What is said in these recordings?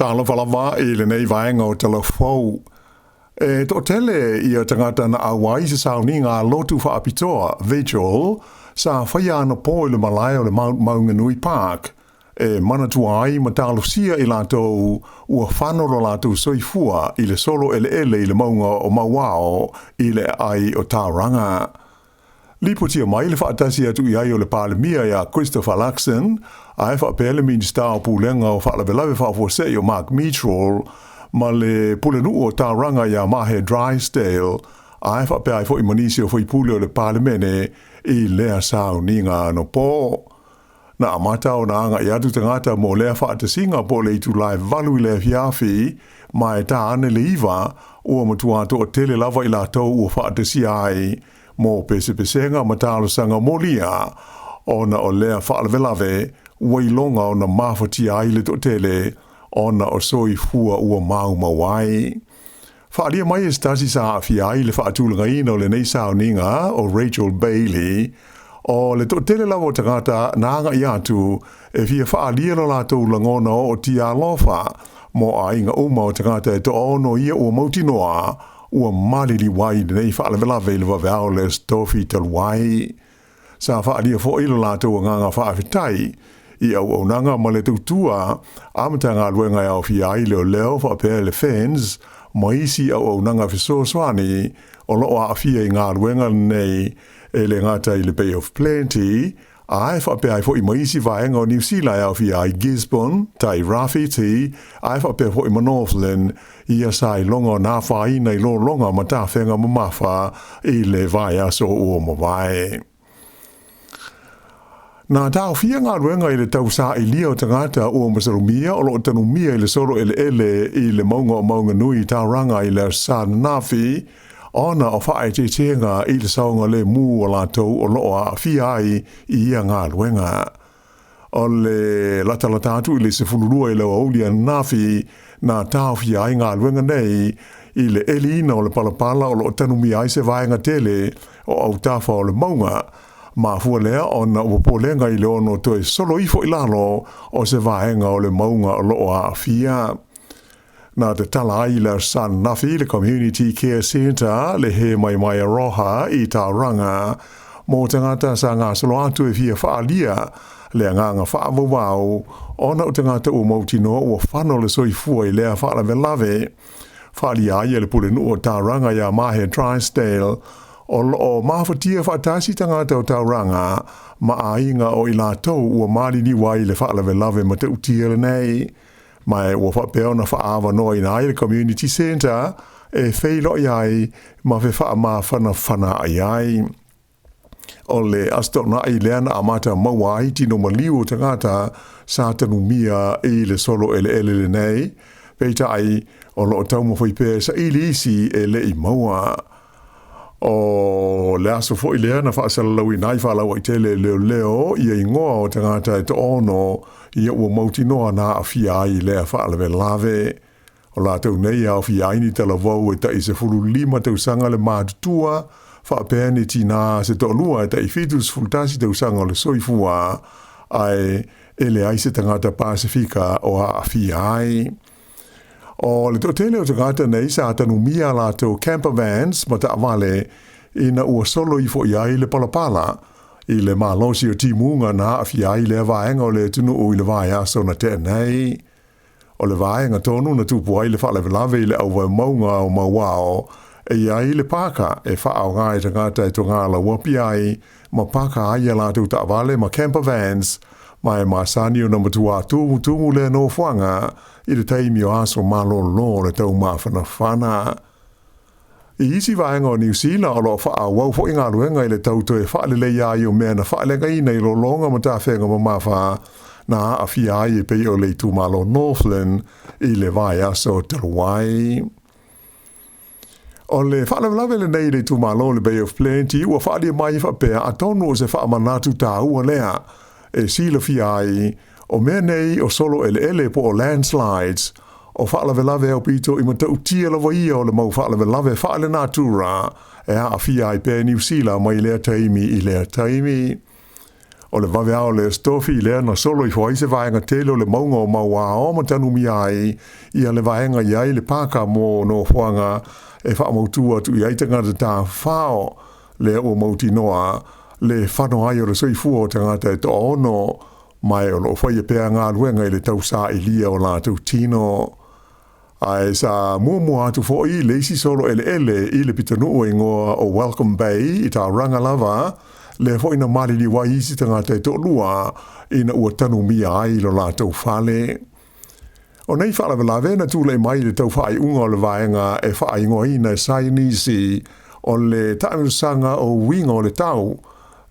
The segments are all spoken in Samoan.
Talofa lava i lenei vaega o Tala Fou. E toatele ia tagata na auai i se sauniga a lotu faapitoa, vigil, sa faia anapo i le malae o le Mount Maunganui Park, e manatua ai ma talosia i latou ua fano lo latou soifua i le solo eleele i le mauga o Mauao i le aai o Tauranga. Lipotia mai le faatasi atu i ai o le Palemia ia Christopher Luxon, ae faapea le Minisita o Pulega o Faalavelave Faafuasei o Mark Mitchell, ma le Pulenuu o Tauranga ia Mahe Drysdale, ae faapea ai foi ma nisi o faipule o le Palemene i lea sauniga anapo. Na amata ona agai atu tagata mo lea faatasiga po o le itula e 8 i le afiafi, ma e ta ane le 9, ua matua toatele lava i latou ua faatasia ai mo pesepesega ma talosaga molia, ona o lea faalavelave ua iloga ona mafatia ai le toatele ona o soifua ua maumau ai. Faaalia mai e se tasi sa aafia ai le faatulagaina o lenei sauniga o Rachel Bailey, o le toatele lava o tagata na agai atu e fia faaalia lo latou lagona ootia alofa mo aiga uma o tagata e toaono ia ua mautinoa ua maliliu ai i lenei faalavelave i le vaveao o le Aso Tofi talu ai. Sa faaalia foi lo latou agaga faafetai i auaunaga ma le tautua a Matagaluega e aofia ai leoleo faapea le FENS ma isi auaunaga fesoasoani o lo o aafia i galuega lenei e le gata i le Bay of Plenty ae faapea ai foi ma isi vaega o Niu Sila e aofia ai Gisborne, Tai Rāwhiti ae faapea foi ma Northland ia sa iloga ona afaina i lologa ma tafega mamafa i le vaiaso ua mavae. Na taofia galuega i le tausailia o tagata ua masalomia o lo o tanumia i le solo eleele i le mauga o Maunganui i Tauranga i le Aso Sa ananafi, ona o faaeteetega i le saogalemu o latou o lo o aafia ai i ia galuega. O le latalata atu i le 12 i le aoauli ananafi na taofia ai galuega nei i le eliina o le palapala o lo o tanumia ai se vaega tele o autafa o le mauga. Mafua lea ona o popolega i le ono toe solo ifo i lalo o se vaega o le mauga o lo o aafia. Na tatala ai i le Aso Sa ananafi le Community Care Centre le He Maimai Aroha i Tauranga mō tagata sa gasolo atu e fia faaalia le agaga faavauvau ona o tagata ua mautinoa ua fano le soifua i lea faalavelave. Faaalia ai e le Pulenuu o Tauranga iā Mahe Drysdale o lo o mafatia faatasi tagata o Tauranga ma aiga o i latou ua maliliu ai i le faalavelave matautia lenei. Ma e ua faapea ona faaavanoaina ai le Community Centre e feiloai ai ma fefaamafanafanaai ai. O le Aso Toonai lea na amata maua ai tino maliu o tagata sa tanumia i le solo eleele lenei, peitai o lo o taumafai pea e saili isi e le i maua. O le aso foi lea na faasalalauina ai faalauaitele e leoleo ia igoa o tagata e toaono ia ua mautinoa na aafia ai i lea faalavelave. O latou nei e aofia ai ni talavou e tai 15 tausaga le matutua, faapea ni tinā se toalua e tai 71 tausaga o le soifua, ae e leai se tagata Pasefika o aafia ai. O le toatele o tagata nei sa tanumia a latou camper vans ma taavale ina ua solo ifo i ai le palapala i le malosi o timuga na aafia ai lea vaega o le atunuu i le vaiaso na tea nei. O le vaega tonu na tupu ai le faalavelave i le auvaemauga o Mauao e i ai le pāka e faaaoga e tagata e togālauapi ai ma paka ai a latou taavale ma camper vans ma e masani ona matuā tumutumu lea nofoaga i le taimi o aso malolo o le taumafanafana. I isi vaega o Niu Sila, o lo o faaauau foi galuega i le tau toe faaleleia ai o mea na faaleagaina i lologa ma tafega mamafa na aafia ai e pei o le itumalo Northland i le vaiaso talu ai. O le faalavelave lenei i le itumalo o le Bay of Plenty ua faaalia mai faapea atonu o se faamanatu taua lea e silafia ai o mea nei o solo eleele po o landslides o faalavelave aupito i matautia lava ia o le mau faalavelave faalenatura e aafia ai pea Niu Sila mai lea taimi i lea taimi. O le vaveao o le Aso Tofi lea na solo ifo ai se vaega tele o le mauga o Mauao ma tanumia ai ia le vaega i ai le paka mo nofoaga e faamautu atu i ai tagata tafafao, lea ua mautinoa le fano ai o le soifua o tagata e toaono, ma e o lo o faia pea galuega i le tausailia o latou tino. Ae sa muamua atu foi le isi solo eleele i le pitonuu e igoa o Welcome Bay i Tauranga lava, lea foi na maliliu ai isi tagata e toalua ina ua tanumia ai lo latou fale. O nei faalavelave na tulai mai i le tau faaiuga o le vaega e faaigoaina e saienisi o le taamilosaga o uiga o le tau,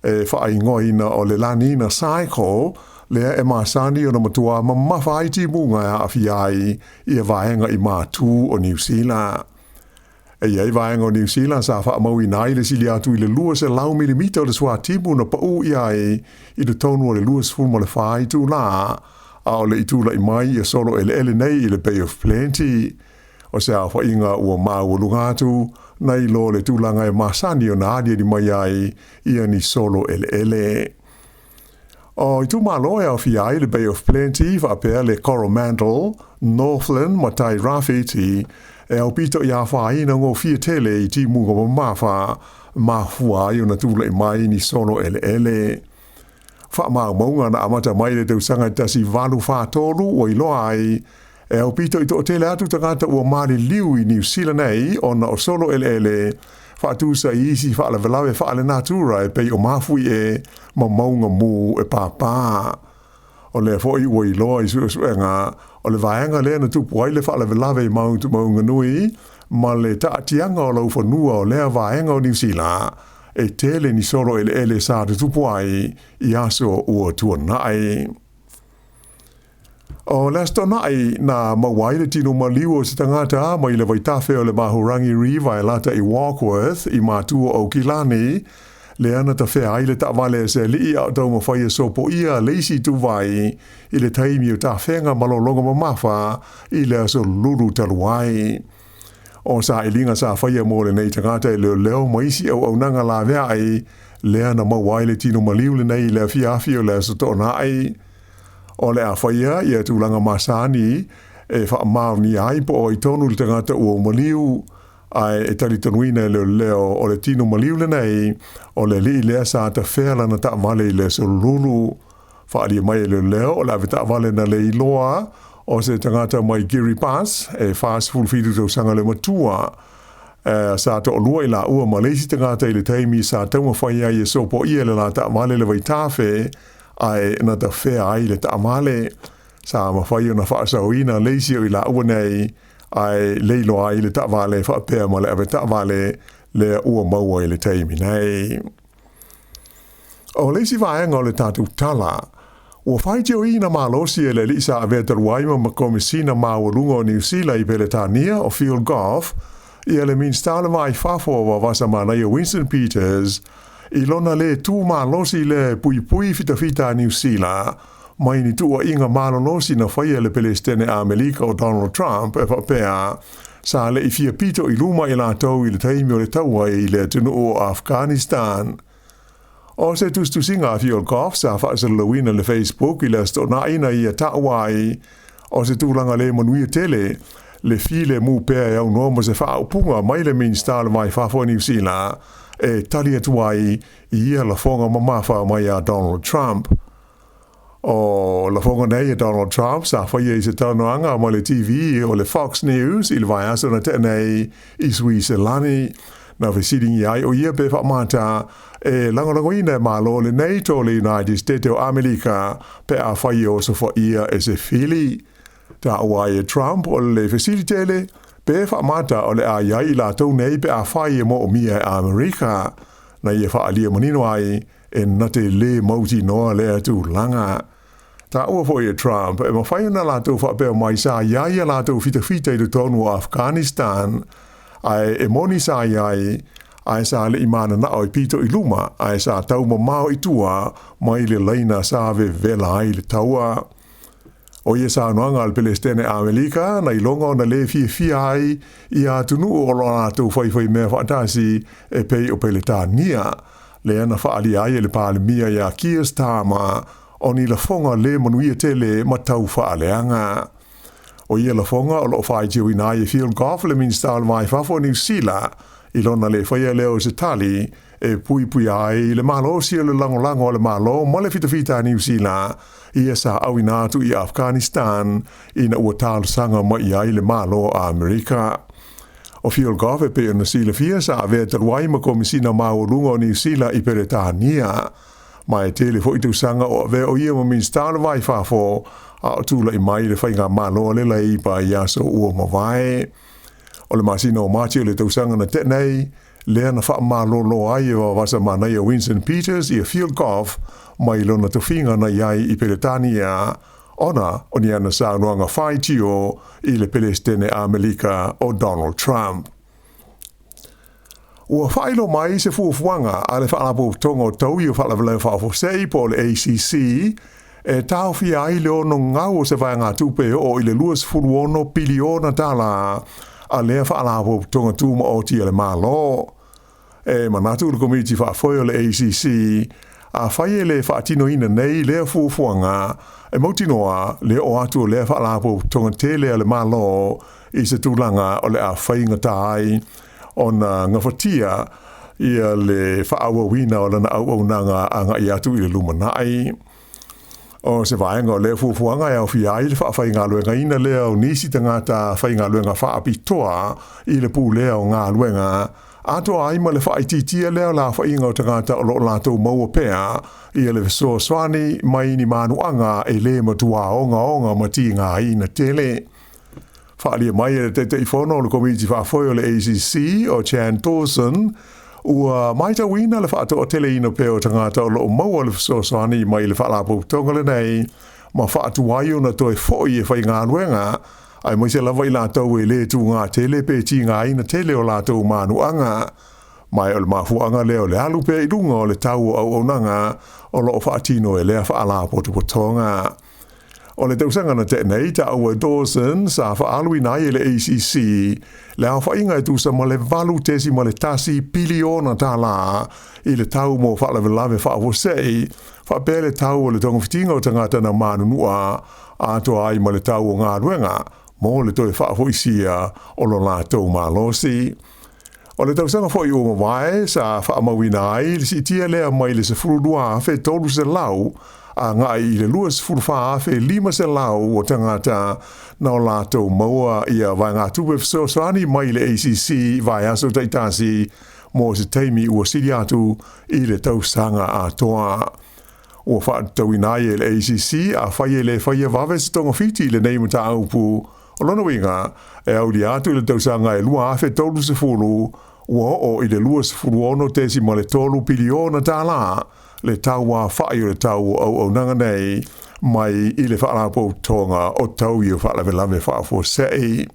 e faaigoaina o le La Nina Cycle, lea e masani ona matua mamafa ai timuga e aafia ai ia vaega i matu o Niu Sila. E i ai vaega o Niu Sila sa faamauina ai le sili atu i le 200 milimita o le suatimu na pau i ai i totonu o le 24 itulā, a o le i tulai mai ia solo eleele nei i le Bay of Plenty. O se aofaiga ua maualuga atu nai lo le tulaga e masani ona aliali mai ai ia ni solo eleele. O itumalo e aofia ai le Bay of Plenty faapea le Coromandel, Northland ma Tai Rāwhiti, e aupito i afaina gofie tele i timuga mamafa, mafua ai ona tulai mai ni solo eleele. Faamaumauga na amata mai le tausaga 1843 ua iloa ai e aupito i toatele atu tagata ua maliliu i Niu Sila nei ona o solo eleele faatusa i isi faalavelave faalenatura e pei o mafuie ma mauga mū e pāpā. O lea foi ua iloa i suesuega o le vaega lea na tupu ai le faalavelave i Mount Maunganui ma le taatiaga o laufanua o lea vaega o Niu Sila, e tele ni solo eleele sa tutupu ai i aso ua tuanai. O le Aso Toonai na maua ai le tino maliu o se tagata mai le vaitafe o le Mahurangi River e lata i Warkworth i matua o Aukilani, lea na tafea ai le taavale a se alii a o taumafai e sopoia le isi ituvai i le taimi o tafega malologa mamafa i le aso lulu talu ai. O sailiga sa faia mo lenei tagata e leoleo ma isi auaunaga laveai, lea na maua ai le tino maliu lenei i le afiafi o le Aso Toonai. O le a faia ia tulaga masani e faamaonia ai po o ai tonu le tagata ua maliu, ae e talitonuina e leoleo o le tino maliu lenei o le alii lea sa tafea lana taavale i le aso lulu. Faaalia mai e leoleo o le avetaavale na le iloa o se tagata mai Kiribati e 47 tausaga le matua. Sa toalua i laua ma le isi tagata i le taimi sa taumafai ai e sopoia le la taavale le vaitafe, ae na tafea ai le taavale. Sa mafai ona faasaoina le isi o i laua nei, ae le iloa ai le taavale faapea ma le avetaavale lea ua maua i le taimi nei. O le isi vaega o le tatou tala, ua faitioina malosi e le alii sa avea talu ai ma Komesina Maualuga o Niu Sila i Peretania o Phil Goff ia le Minisita o le Va i Fafo o Vavasa Manaia Winston Peters i lona lē tu malosi lea e puipui fitafita a Niu Sila mai ni tuuaiga malolosi na faia e le Pelesitene Amelika o Donald Trump e faapea sa le i fia pito i luma i latou i le taimi o le taua i le atunuu o Afghanistan. O se tusitusiga a Phil Goff sa faasalalauina i le Facebook i le Aso Toonai na ia taua ai o se tulaga le manuia tele le filemu pea e aunoa ma se faaupuga mai le Minisita o le Va i Fafo o Niu Sila e tali atu ai i ia lafoga mamafa mai a Donald Trump. O lafoga nei a Donald Trump sa faia i se talanoaga ma le TV o le Fox News i le vaiaso na tea nei i Suiselani. Na fesiligia ai o ia pe faamata e lagolagoina e Malo le NATO le United States o Amerika pe afai e osofaia e se fili. Taua ai e Trump o le fesili tele pe faamata o le a i ai i latou nei pe afai e moomia e Amerika. Na ia faaalia manino ai e na te lē mautinoa lea tulaga. Taua foi e Trump e mafai ona latou faapea mai sa i ai a latou fitafita i totonu o Afghanistan, ae e moni sa i ai, ae sa le i mananao e pito i luma, ae sa taumamao i tua mai le laina sa vevela ai le taua. O ia saunoaga a le Pelesitene Amelika na iloga ona lē fiafia ai i atunuu o lo latou faifaimea faatasi e pei o Peletania. lea na faaalia ai e le Palemia ia Keir Starmer o ni lafoga lē manuia tele ma taufaaleaga. O ia lafoga o loo faitioina ai e Phil Goff, le Minisita o le Va i Fafo o Niu Sila, i lona le faia lea o se tali e puipuia ai le malosi o le lagolago a le Malo ma le fitafita a Niu Sila ia sa auina atu i Afghanistan ina ua talosaga mai ai le Malo o Amerika. O Phil Goff, e pei ona silafia, sa avea talu ai ma Komisina Maualuga o Niu Sila i Peretania, ma e tele foi tausaga o avea o ia ma Minisita o le Va i Fafo a o tulai mai le faigamalo a le Leipa i aso ua mavae. O le masina o Mati o le tausaga na tea nei, lea na faamalolo ai e vavasa manaia Winston Peters ia Phil Goff mai lona tofiga na i ai i Peretania ona o ni ana saunoaga faitio i le Peresetene Amelika o Donald Trump. Ua faailoa mai se fuafuaga a le Faalapotopotoga o Taui o Faalavelave Faafuasei po o le ACC e taofia ai le ono gau o se vaegatupe e oo i le $26 piliona tala a lea Faalapotopotoga Tumaoti a le Malo. E manatu le Komiti Faafoe o le ACC, afai e le faatinoina nei lea fuafuaga, e mautinoa le oo atu o lea Faalapotopotoga tele a le Malo i se tulaga o le a faigata ai ona gafatia ia le faaauauina o lana auaunaga agai atu i le lumanai. O se vaega o lea fuafuaga e aofia ai le faafaigaluegaina lea o nisi tagata faigaluega faapitoa i le pulea o galuega, atoa ai ma le faaitiitia lea o le aofaiga o tagata o lo o latou maua pea ia le fesoasoani mai ni manuaga e lē matuā ogaoga ma tigaina tele. Faaalia mai e le Taitaifono o le Komiti Faafoe o le ACC o Chan Dawson, ua matauina le faatoateleina pea o tagata o lo o maua le fesoasoani mai le faalapotopotoga lenei ma faatuai ona toe foi e faigaluega, aemaise lava i latou e lē tugā tele pe tigaina tele o latou manuaga. Ma o le mafuaaga lea o le alu pea i luga o le tau o auaunaga o loo faatino e lea faalapotopotoga. O le tausaga na tea nei, taua e Dawson, sa faaaluina ai e le ACC le aofaiga e tusa ma le $8.1 piliona tala i le tau mo faalavelave faafuasei, faapea le tau o le togafitiga o tagata na manunua, atoa ai ma le tau o galuega mo le toe faafoisia o lo latou malosi. O le tausaga foi ua mavae sa faamauina ai le siitia lea mai le 12,300 agai i le 24,500 o tagata na o latou maua ia vaegatupe fesoasoani mai le ACC vaiaso taitasi mo se taimi ua sili atu i le tausaga atoa. Ua faatatauina ai e le ACC, afai e le faia vave se togafiti i lenei mataupu, o lona uiga e aulia atu i le tausaga e 2030 ua oo i le $26.3 piliona tala le tau afa'i o le tau o auaunaga nei mai i le Faalapotopotoga o Taui o Faalavelave Faafuasei.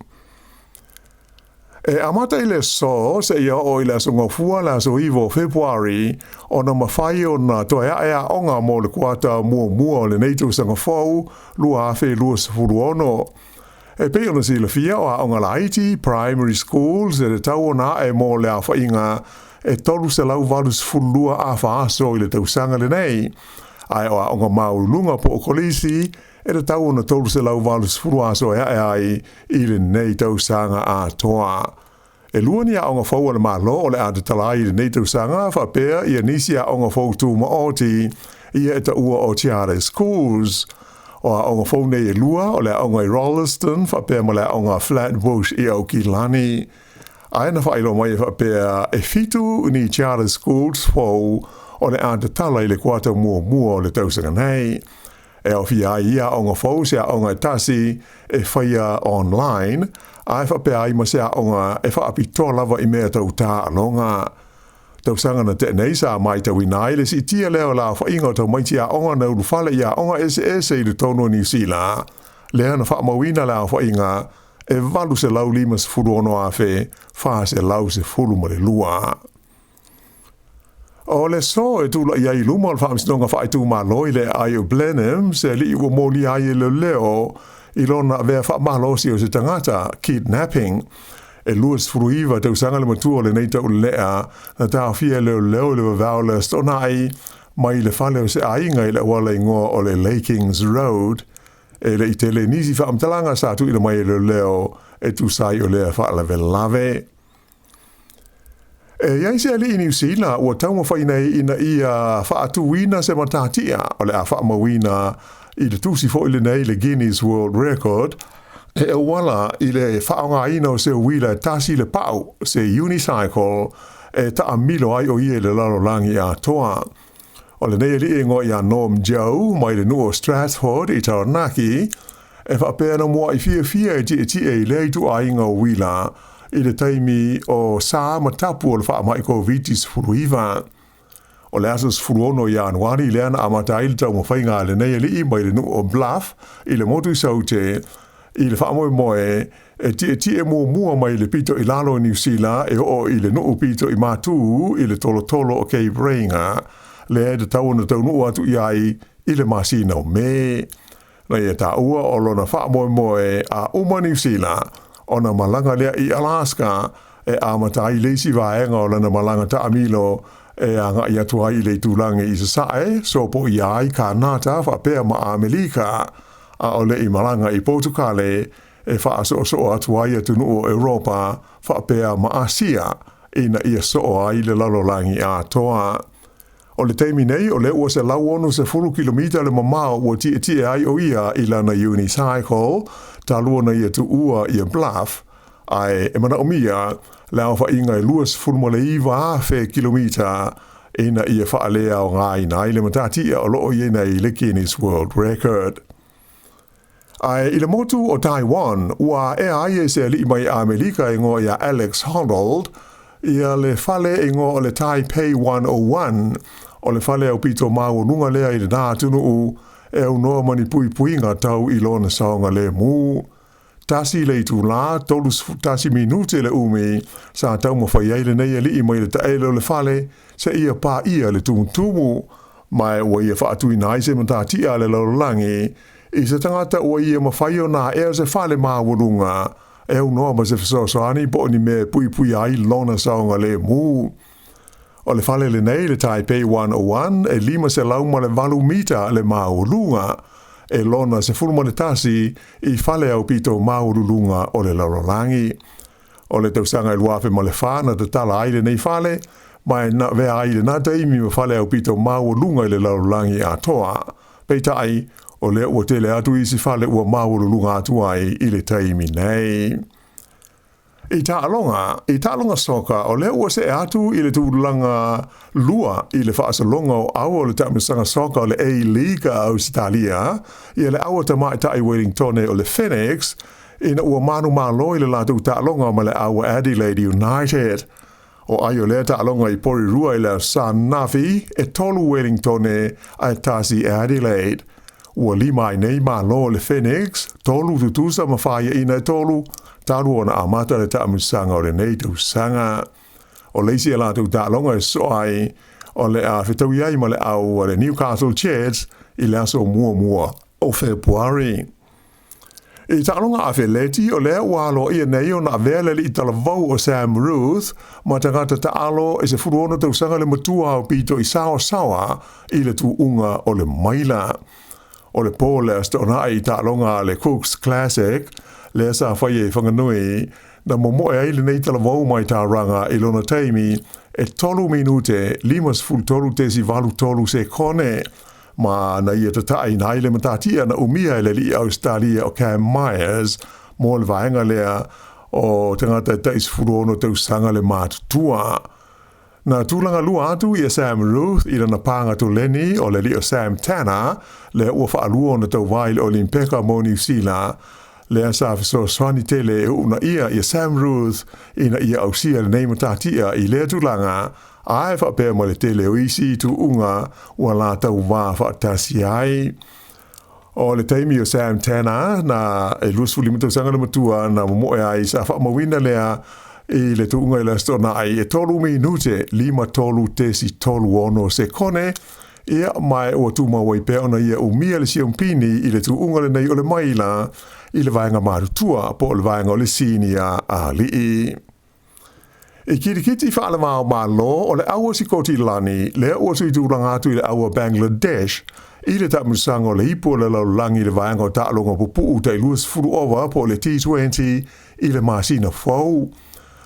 E amata i le aso seia oo i le aso Gafua, le aso 9 o Fepuari, ona mafai ona toe ae aoga mo le kuata muamua o lenei tausaga fou 2026. E pei ona silafia, o aoga laiti, primary schools, e tatau ona ae mo le aofaiga e 382 afa aso i le tausaga lenei, ae o aoga maualuluga po o kolisi e tatau ona 380 aso e ae ai i lenei tausaga atoa. E lua ni aoga fou a le Malo o le a tatala ai i lenei tausaga, faapea ia nisi aoga fou tumaoti ia e taua o charter schools. O aoga fou nei e lua o le aoga i Rolleston faapea ma le aoga Flatbush i Aukilani. Ae na faailoa mai e faapea e fitu ni charter schools fou o le a tatala i le kuata muamua o le tausaga nei. E aofia ai ia aoga fou se aoga e tasi e faia online, ae faapea ai ma se aoga e faapitoa lava i mea tau taaloga. Tausaga na tea nei sa matauina ai le siitia lea o le aofaiga o tamaiti aoga na ulufale i aoga eseese i totonu o Niu Sila, lea na faamauina le aofaiga e 856,412. O le aso e tulai ai i luma o le Faamasinoga Faaitumalo i le aai o Blenheim se alii ua molia ai e leoleo i lona avea faamalosi o se tagata, kidnapping. E 29 tausaga le matua o lenei taulelea na taofia e leoleo i le vavao o le Aso Toonai mai le fale o se aiga i le auala igoa o le Lakings Road. E le i tele nisi faamatalaga sa tuuina mai e leoleo e tusa ai o lea faalavelave. E i ai se alii Niu Sila ua taumafai nei ina ia faatuina se matatia o le a faamauina i le tusi foi lenei le Guinness World Record e auala i le faaaogaina o se uila e tasi le pau, se unicycle, e taamilo ai o ia i le lalolagi atoa. O lenei alii e igoa ia Norm Joe mai le nuu o Stratford i Taranaki, e faapea na mua'i fiafia e tietie i lea ituaiga o uila i le taimi o sa ma tapu o le faamai Koviti-19. O le aso 16 o Ianuari lea na amata ai le taumafaiga a lenei alii mai le nuu o Bluff i le motu i Saute i le faamoemoe e tietie muamua mai le pito i lalo o Niu Sila e oo i le nuu pito i matū i le tolotolo o Cape Reinga, lea e tatau ona taunuu atu i ai i le masina o Me. Na ia taua o lona faamoemoe a uma Niu Sila ona malaga lea i Alaska e amata ai le isi vaega o lana malaga taamilo e agai atu ai i le itulagi i Sasae, sopoia ai Kanata faapea ma Amelika, a o le i malaga i Potukale e faasoosoo atu ai atunuu o Europa faapea ma Asia ina ia soo ai le lalolagi atoa. O le taimi nei, o lea ua 160 kilomita le mamao ua tietie ai o ia i lana unicycle talu ona ia tuua ia Bluff, ae e manaomia le aofaiga e 29,000 kilomita ina ia faaleaogaina ai le matatia o lo o i ai nei le Guinness World Record. Ae i le motu o Taiwan, ua aea ai e se alii mai Amelika e igoa ia Alex Honnold ia le fale e igoa o le Taipei 101, o le fale aupito maualuga lea i lena atunuu e aunoa ma ni puipuiga tau i lona saogalemu. Tasi le itulā, 31 minute le umi sa taumafai ai lenei alii mai le taele o le fale seia paia le tumutumu, ma ua ia faatuina ai se matatia a le lalolagi i se tagata ua ia mafai ona aea se fale maualuga e aunoa ma se fesoasoani po o ni mea e puipuia ai lona saogalemu. O le fale lenei, le Taipei 101, e 508 mita le maualuga, e lona 11 i fale aupito maualuluga o le lalolagi. O le tausaga e 2004 na tatala ai lenei fale, ma e na avea ai i lena taimi ma fale aupito maualuga i le lalolagi atoa. Peitai, o lea ua tele atu isi fale ua maualuluga atu ai i le taimi nei. I taaloga, i taaloga soka, o lea ua see atu i le tulaga lua i le faasologa o aua o le taamilosaga soka o le A-League a Ausetalia, ia le aua tamaitai Wellingtone o le Phoenix, ina ua manumalo i le latou taaloga ma le aua Adelaide United. O ai o lea taaloga i Porirua i le Aso Sa ananafi, e tolu Wellingtone ae tasi Adelaide. Ua lima ai nei malo le Phoenix, tolu tutusa ma faiaina e tolu, talu ona amata le taamilosaga o lenei tausaga. O le isi a latou taaloga e sosoo ai, o le a fetaui ai ma le au a le Newcastle Jets i le aso muamua o Fepuari. I taaloga afeleti, o lea ua aloaia nei ona avea le alii talavou o Sam Ruth ma tagata taalo e 16 tausaga le matua aupito i saoasaoa i le tuuga o le maila. O le po le Aso Toonai i taaloga a le Cooks Classic, lea sa faia i Whanganui, na momoe ai lenei talavou mai Tauranga i lona taimi e 3 minute 53.83 sekone, ma na ia tataaina ai le matatia na umia e le alii Ausetalia o Cam Myers mo le vaega lea o tagata e tai 16 tausaga le matutua. Na tulaga lua atu ia Sam Ruth i lana pāga toleni o le alii o Sam Tanner, lea ua faalua ona tauva i le Olimpeka mo Niu Sila, lea sa fesoasoani tele e uunaia ia Sam Ruth ina ia ausia lenei matatia i lea tulaga, ae faapea ma le tele o isi tuuga ua latou va faatasi ai. O le taimi o Sam Tanner, na e 25 tausaga le matua na momoe ai sa faamauina lea i le tuuga i le Aso Toonai e 3 minute 53.36 sekone Ia, ma ua tumau ai pea ona ia umia le siompini i le tuuga lenei o le maila i le vaega matutua po o le vaega o le sinia alii. I kirikiti faaleva o Malo, o le aua Sikotilani lea ua suitulaga atu i le aua Bangladesh i le taamilosaga o le Ipu o le Lalolagi i le vaega o taaloga pupuu tai 20 ova po o le T20 i le masina fou.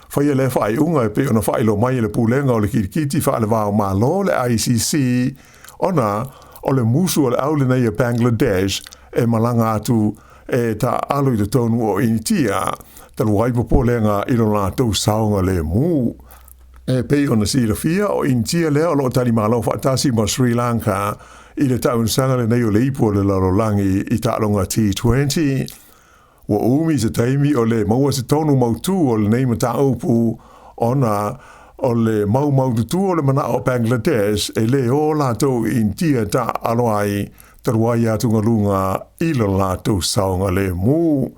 Faia lea faaiuga e pei ona faailoa mai e le Pulega o le Kirikiti Faaleva o Malo, le ICC, ona o le musu o le au lenei a Bangladesh e malaga atu e taaalo i totonu o Initia, talu ai popolega i lo latou saogalemu. E pei ona silafia, o Initia lea o lo o talimalo faatasi ma Sri Lanka i le taamilosaga lenei o le Ipu o le Lalolagi i taaloga T20. Ua umi se taimi o lē maua se tonu mautū o lenei mataupu ona o le maumaututu o le manaʻo o Bangladesh e lē o latou i Initia e taaalo ai talu ai atugaluga i lo latou saogalemu.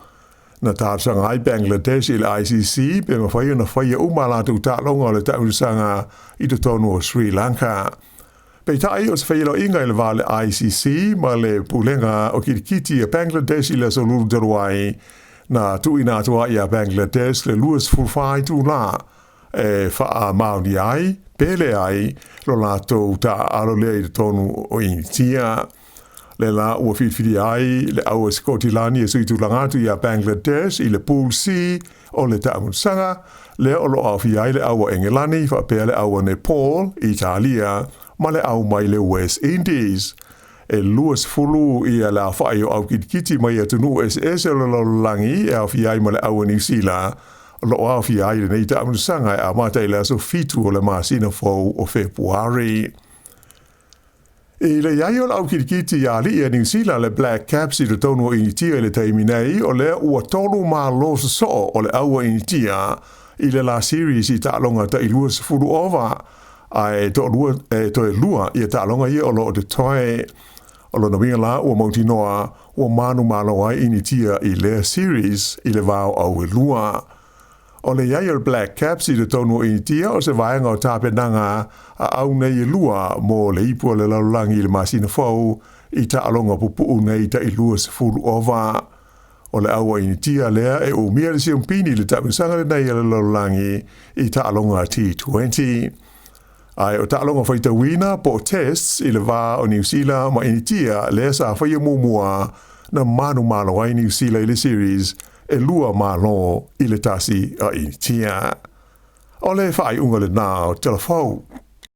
Na talosaga ai Bangladesh i le ICC pe mafai ona faia uma a latou taaloga o le taamilosaga i totonu o Sri Lanka. Peitai, o se feiloaiga i le va o le ICC ma le Pulega o Kirikiti a Bangladesh i le aso Lulu talu ai, na tuuina atu ai iā Bangladesh le 24 itulā e faamaonia ai pe leai lo latou taaalo lea i totonu o Initia. Le la ua filifilia ai le au a Sikotilani e suitulaga atu iā Bangladesh i le Pool C o le taamilosaga, lea o lo o aofia ai le au a Engelani faapea le au a Nepal, Italia ma le au mai le West Indies. E 20 ia le aofai o au kitikiti mai atunuu eseese o le lalolagi e aofia ai ma le au a Niu Sila o lo o aofia ai lenei taamilosaga e amata i le aso 7 o le masina fou o Fepuari. I le i ai o le au kilikiti i alii a Niu Sila le Black Caps i totonu o Initia i le taimi nei, o lea ua tolu malo sosoo o le au a Initia i le la series i taaloga tai 20 ova, ae toalua, e toe lua ia taaloga ia o lo o totoe. O lona uiga la ua mautinoa ua manumalo ai Initia i lea series i le va o au e lua. O le i ai o le Black Caps i totonu o Initia o se vaega o tapenaga a au nei e lua mo le Ipu o le Lalolagi i le masina fou i taaloga pupuu nei tai 20 ova. O le au a Initia lea e umia le siompini i le taamilosaga lenei a le lalolagi i taaloga T20. Ae o taaloga faitauina po o tests i le va o Niu Sila ma Initia lea sa faia muamua na manumalo ai Niu Sila i le series e 2-1 a Initia. O le faaiuga lenā o Tala Fou.